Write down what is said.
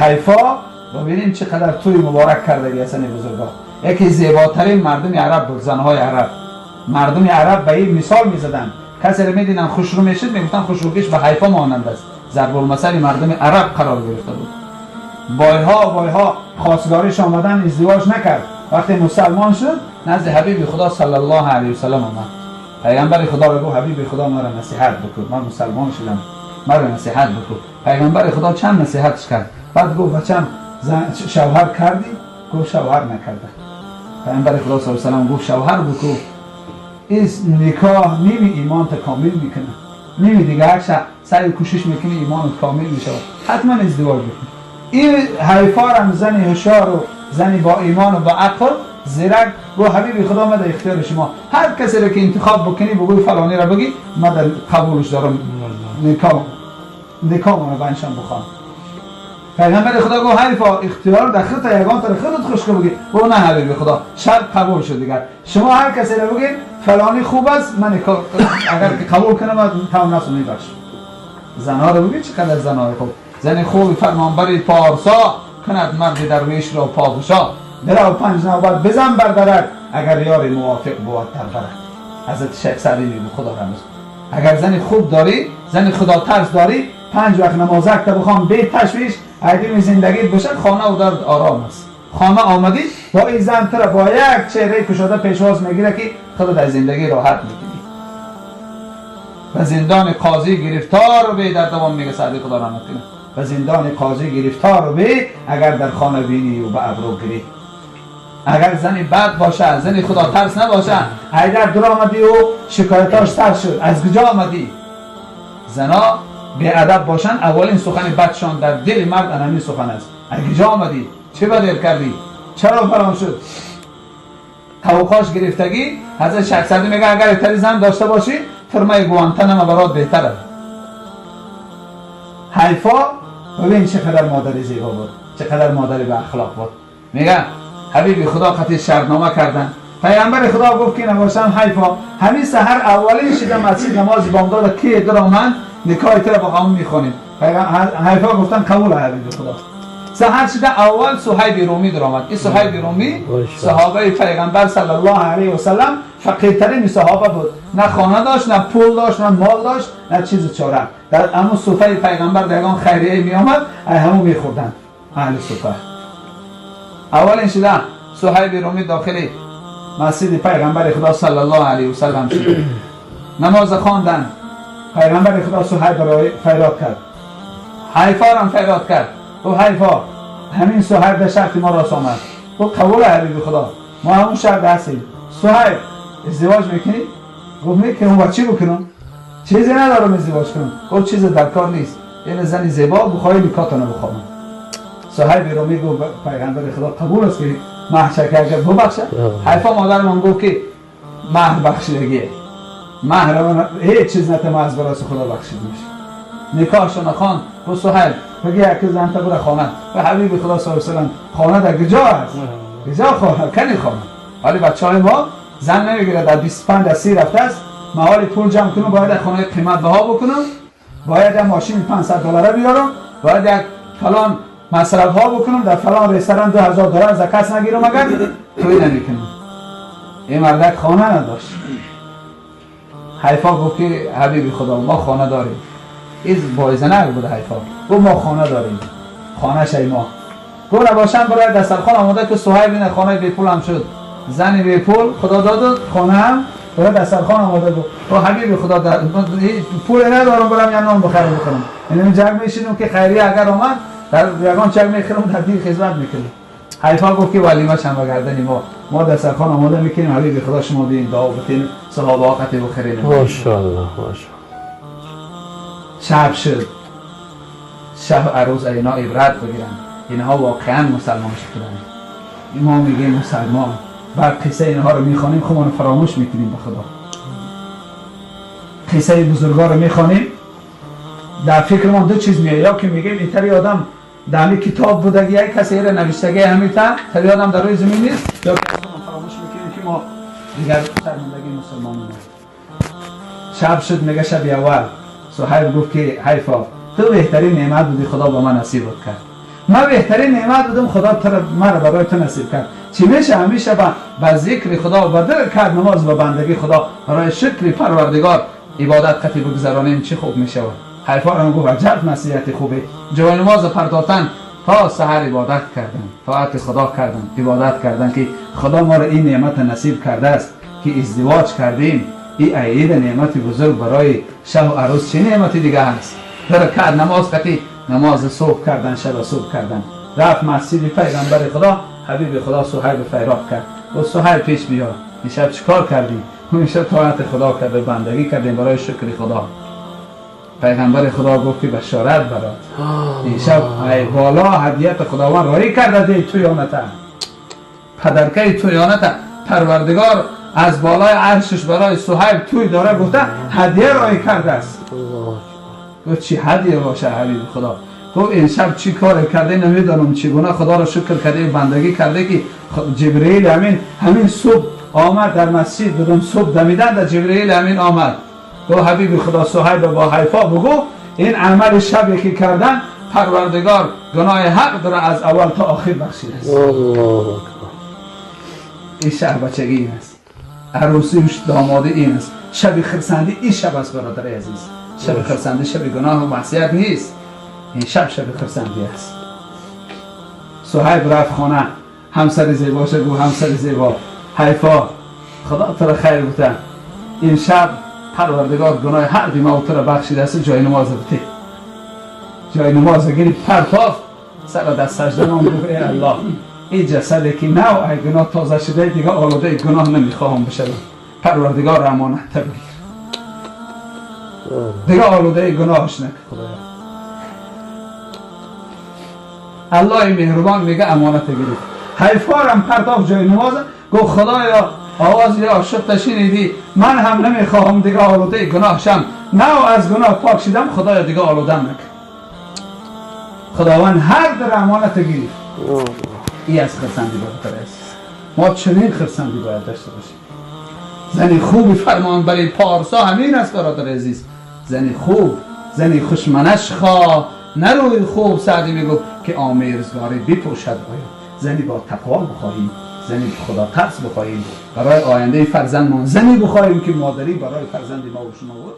حیفا ببینیم چقدر توی مبارک کرده حسن بزرگا. یکی زیباترین مردم عرب بود، زنهای عرب. مردم عرب به این مثال میزدن، کسی رو میدیدن خوشرو میشد میگفتن خوشرویش به حیفا مانند است. ضرب المثل مردم عرب قرار گرفته بود. بایها خواستگاریش آمدن، ازدواج نکرد. وقتی مسلمان شد نزد حبیب خدا صلی الله علیه و سلم آمد. پیغمبر خدا رو گفت حبیب خدا مرا نصیحت بکن، من مسلمان شدم، مرا نصیحت بکن. پیغمبر خدا چند نصیحتش کرد. بعد گفت بچم شوهر کردی؟ گفت شوهر نکرده. پیغمبر خدا صلی الله علیه و سلم گفت شوهر بکن، این نکاح نیمی ایمان تا کامل میکنه، نیمی دیگه سعی کوشش میکنه ایمانت کامل میشه، حتما ازدواج بکن. این حیفا هم زنی هوشیار و زنی با ایمان و با عقل زیرک گفت حبیب خدا من در اختیار شما، هر کسی رو که انتخاب بکنی بگوی فلانی را بگی من در قبولش دارم، نکاح منو بنشم بخوام. پیغمبر خدا گفت حیفا اختیار در خودت، یگان تا خودت خوش که بگی. گفت نه حبیب خدا، شرط قبول شد دیگر، شما هر کسی رو بگید فلانی خوب است من اگر که قبول کنم تمام نفسم میبخشم. زنها رو بگید چقدر زنهای خوب، زن خوب فرمانبر پارسا کند مرد درویش را پادشاه، برا پنج نوبت بزن بر درک اگر یار موافق بود در برک. حضرت شیخ سعدی میگه خدا رحمت، اگر زن خوب داری، زن خدا ترس داری، پنج وقت نمازک تا بخوام بی تشویش ایدیم زندگیت باشد، خانه و درد آرام است. خانه آمدی با این زن تو با یک چهره کشاده پیشواز میگیره که خدا در زندگی راحت میکنی. و زندان قاضی گرفتار و بی در دوام میگه سعدی خدا رحمت کنه، و زندان قاضی گرفتار و بی اگر در خانه بینی و به ابرو گری. اگر زنی بد باشه، زنی خدا ترس نباشه، اگر در آمدی و شکایتاش سر شد، از کجا آمدی؟ زنا بی ادب باشن، اولین سخن بدشان در دل مرد انمی سخن است. از کجا آمدی؟ چه بدل کردی؟ چرا فلان شد؟ توقاش گرفتگی. حضرت شیخ سعدی میگه اگر تری زن داشته باشی ترمه گوانتنم برات بهتره. حیفا ببین چقدر مادر زیبا بود، چقدر مادر به اخلاق بود. میگه حبیب خدا قطعی شرطنامه کردن. پیامبر خدا گفت که نباشم حیفا همین سحر اولین شده مسجد نماز بامداد کی در آمد نکاح تر با هم میخوانیم. حیفا گفتن قبول حبیب خدا. سحر شده اول صهیب رومی در آمد. این صهیب رومی صحابه پیغمبر صلی الله علیه و سلم فقیرترین صحابه بود، نه خانه داشت، نه پول داشت، نه مال داشت، نه چیز چاره. در همون صفه پیغمبر در یگان خیریه می آمد، همون میخوردن اهل صفه. اولین شده صهیب رومی داخل مسجد پیغمبر خدا صلی الله علیه و سلم شد، نماز خواندن. پیغمبر خدا صهیب را فریاد کرد، حیفا را فریاد کرد. او حیفا همین صهیب در شرط ما راست آمد. او قبول حبیب خدا، ما همون شرط هستیم. صهیب ازدواج میکنی؟ گفت میکنم. با چی بکنم؟ چیزی ندارم ازدواج کنم. گفت چیز در کار نیست، این زن زیبا بخواهی نکاتانو بخوام. صهیب رومی گفت پیغمبر خدا قبول است که مهر شکر ببخشه. حیفا مادرمان گفت که مهر بخشیدگیه، مهر هیچ چیز نتمه از براس خدا بخشید میشه. نکاحشان خواند. گفت صهیب بگی یک زن تا بره خانه. و حبیب خدا صلی الله علیه و سلم خانه در کجا است؟ کجا خانه؟ کنی خانه. ولی بچه های ما زن نمیگیره، در 25 از 30 رفته است، محال پول جمع کنم، باید خانه قیمت بها بکنم، باید ماشین 500 دلار بیارم، باید یک فلان مصرف ها بکنم، در فلان رستوران 2000 دلار از کس نگیرم اگر توی نمیکنم. این مردک خانه نداشت. حیفا گفت که حبیب خدا ما خانه داریم. این بایزنک بود حیفا. گفت ما خانه داریم، خانه شای ما. گفت نباشم برای دسترخوان آماده که صهیب این خانه بی پول هم شد، زن بی پول خدا داد خانه هم برای دسترخوان آماده بود. گفت حبیب خدا در پول ندارم برم یه نان بخرم بخورم، یعنی جنگ میشینم که خیریه اگر آمد در یگان چک میخرم در دین خدمت میکنم. حیفا گفت که ولیمه شم بگردنی ما دسترخوان آماده میکنیم، حبیب خدا شما بیاین دعا بتین صحابه ها قطعی بخرین. ماشاءالله ماشاءالله. شب شد، شب عروس اینا عبرت بگیرن، اینها واقعا مسلمان شدن. ما میگیم مسلمان، بعد قصه اینها رو میخوانیم خودمون فراموش میکنیم به خدا. قصه بزرگا رو میخوانیم در فکر ما دو چیز میاد، یا که میگیم این تری آدم در همین کتاب بودگی یک کسی را نوشتگی همین تری آدم در روی زمین نیست، یا که فراموش میکنیم که ما دیگر شرمندگی مسلمان ما. شب شد، میگه شب اول صهیب گفت که حیفا تو بهترین نعمت بودی خدا به من نصیبت کرد. من بهترین نعمت بودم، خدا مرا برای تو نصیب کرد. چی میشه همیشه با ذکر خدا و با دل کرد نماز و بندگی خدا برای شکر پروردگار عبادت قطعی بگذرانیم، چی خوب میشه. حیفا را گفت عجب نصیحت خوبه. جای نماز پرداختن تا سحر عبادت کردن، طاعت خدا کردن، عبادت کردن که خدا ما را این نعمت نصیب کرده است که ازدواج کردیم. این عید نعمت بزرگ برای شاه و عروس چه نعمت دیگه هست. در کرد نماز قطعی نماز صبح کردن، شب صبح کردن. رفت مسجد پیغمبر خدا، حبیب خدا صهیب فیراق کرد. و صهیب پیش بیا، این شب چیکار کردی؟ این شب طاعت خدا کرده، بندگی کردیم برای شکر خدا. پیغمبر خدا گفت که بشارت برات، این شب ای بالا هدیت خداوند رایی کرده دی تویانته، پدرکه تویانته. پروردگار از بالای عرشش برای صهیب توی داره گفته هدیه رایی کرده است. گفت چی هدیه باشه حبیب خدا؟ گفت این شب چی کار کرده نمیدانم، چگونه خدا را شکر کرده، بندگی کرده که جبرئیل همین صبح آمد در مسجد بودم، صبح دمیدن در جبرئیل امین آمد. گفت حبیب خدا صهیب با حیفا بگو این عمل شبی که کردن پروردگار گناه حق داره از اول تا آخر بخشیده است. الله اکبر. این شب بچگی این است، عروسی و دامادی این است، شب خرسندی این شب است برادر عزیز. شب خرسندی شب گناه و معصیت نیست، این شب شب خرسندی است. صهیب رفت خانه، همسر زیباش گفت همسر زیبا حیفا خدا تو را خیر بده، این شب پروردگار گناه هر دی ما تو را بخشیده است. جای نماز بده، جای نماز گرفت پرتاف سر دست سجده نام گفت ای الله این جسدی که نو ای گناه تازه شده دیگه آلوده گناه نمیخواهم بشم، پروردگار امانت بگیر، دیگه آلوده گناهش نکن خدایا. الله مهربان میگه امانت گرفت. حیفا را پرتاف جای نماز گفت خدایا آواز یا عاشق شنیدی، من هم نمیخواهم دیگه آلوده گناه شم، نه از گناه پاک شدم، خدایا دیگه آلودم نکن. خداوند هر در امانت گرفت. ای از خرسندی برادر عزیز، ما چنین خرسندی باید داشته باشیم. زنی خوبی فرمان برای پارسا همین است برادر عزیز. زنی خوب، زنی خوشمنش خواه نروی خوب. سعدی میگفت که آمیرزگاری بپوشد باید. زنی با تقوا بخواهیم، زنی خدا ترس بخواهیم برای آینده فرزندمان، زنی بخواهیم که مادری برای فرزند ما و شما بود.